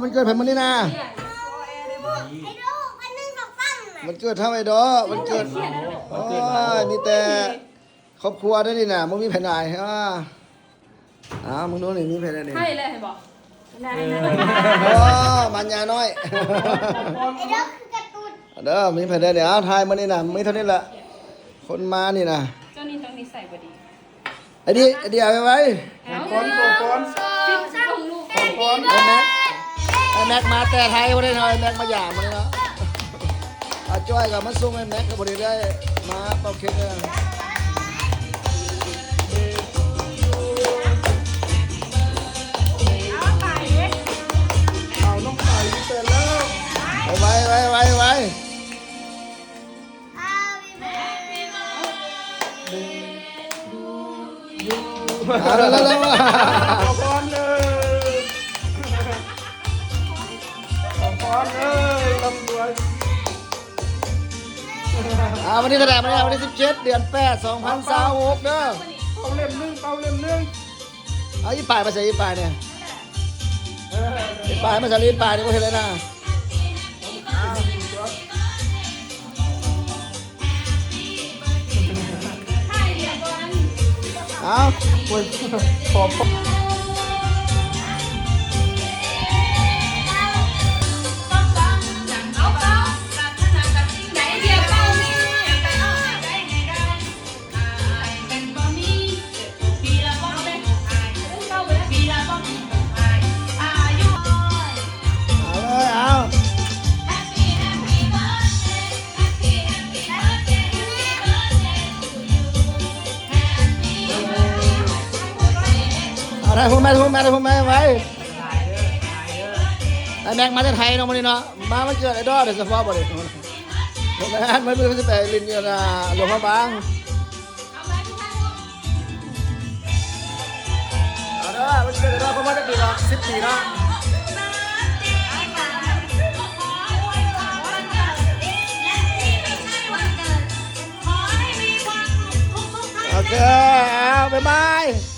ວັນເກີດໃຜມື້ນີ້ນະ? ວັນເກີດເຮົາໄອ້ໂດ ວັນເກີດ ໂອ້ຍ ມີແຕ່ຄອບຄົວເດ້ນີ້ນະ ບໍ່ມີໃຜຫຼາຍ. ອ້າ ອ້າວ ມຶງດູນີ້ ມີໃຜແດ່ນີ້? ໃຫ້ແລ້ວ ເຫັນບໍ່? ໂອ້ ມາຍານ້ອຍ ເດີ ມີໃຜແດ່ນີ້? ອ້າວ ຖ່າຍມື້ນີ້ນະ ມີເທົ່ານີ້ລະ ຄົນມານີ້ນະ. ເຈົ້ານີ້ຕ້ອງນິໄສບໍ່ດີ. ໄອ້ດີ ໄອ້ດີ ເອົາໄວໆ ຂອງຂວັນ ຂອງຂວັນ ຂອງຂວັນ ໄອ້ແມັກ ໄອ້ແມັກມາແຕ່ໄທບໍ່ໄດ້ເນາະ ໄອ້ແມັກມາຢາມມື້ນີ້ເນາະ. ອາຈ້ອຍກໍມາສົ່ງ ໄອ້ແມັກກໍບໍ່ໄດ້ ໄດ້ມາເປົ່າເຄັກເດີ. ເອົານ້ອງໄປແຕ່ແລ້ວ ໄວໆ ໄວໆ ໄວໆ. ເອົາລະ ລະ ລະ ຂໍພອນເດີ ຂໍພອນເດີ ລ່ຳລວຍ. ອ່າ ວັນທີເທົ່າໃດ? ວັນທີ ວັນທີສິບເຈັດ ເດືອນແປດ ສອງພັນຊາວຫົກເດີ. ເປົ່າເຫຼັ້ມໜຶ່ງ ເປົ່າເຫຼັ້ມໜຶ່ງ. ເອົາອີປາຍມາໃສ່ ອີປາຍນີ້ ອີປາຍມາໃສ່ ອີປາຍນີ້ບໍ່ເຫັນເລີຍນະ. ເອົາ ໂອ້ຍ ຂອບ ເອົາເລີຍ ເອົາ ເອົາ ໄດ້ພຸ້ນແມ່ ໄດ້ພຸ້ນແມ່ ໄດ້ພຸ້ນແມ່ ໄວ. ໄອ້ແມັກມາແຕ່ໄທເນາະ ມື້ນີ້ເນາະ ມາວັນເກີດໄອ້ດອດໂດຍສະເພາະບໍ່ນີ້. ບໍ່ແມ່ນ ມັນເພິ່ງຊິໄປຫຼິ້ນຢູ່ ອ່າ ຫຼວງພະບາງ. ເອົາເດີ ວັນເກີດໄອ້ດອດ ຄົບຮອບຈັກປີເນາະ? ສິບປີເນາະ. ໂອເຄ ເອົາ ບາຍບາຍ.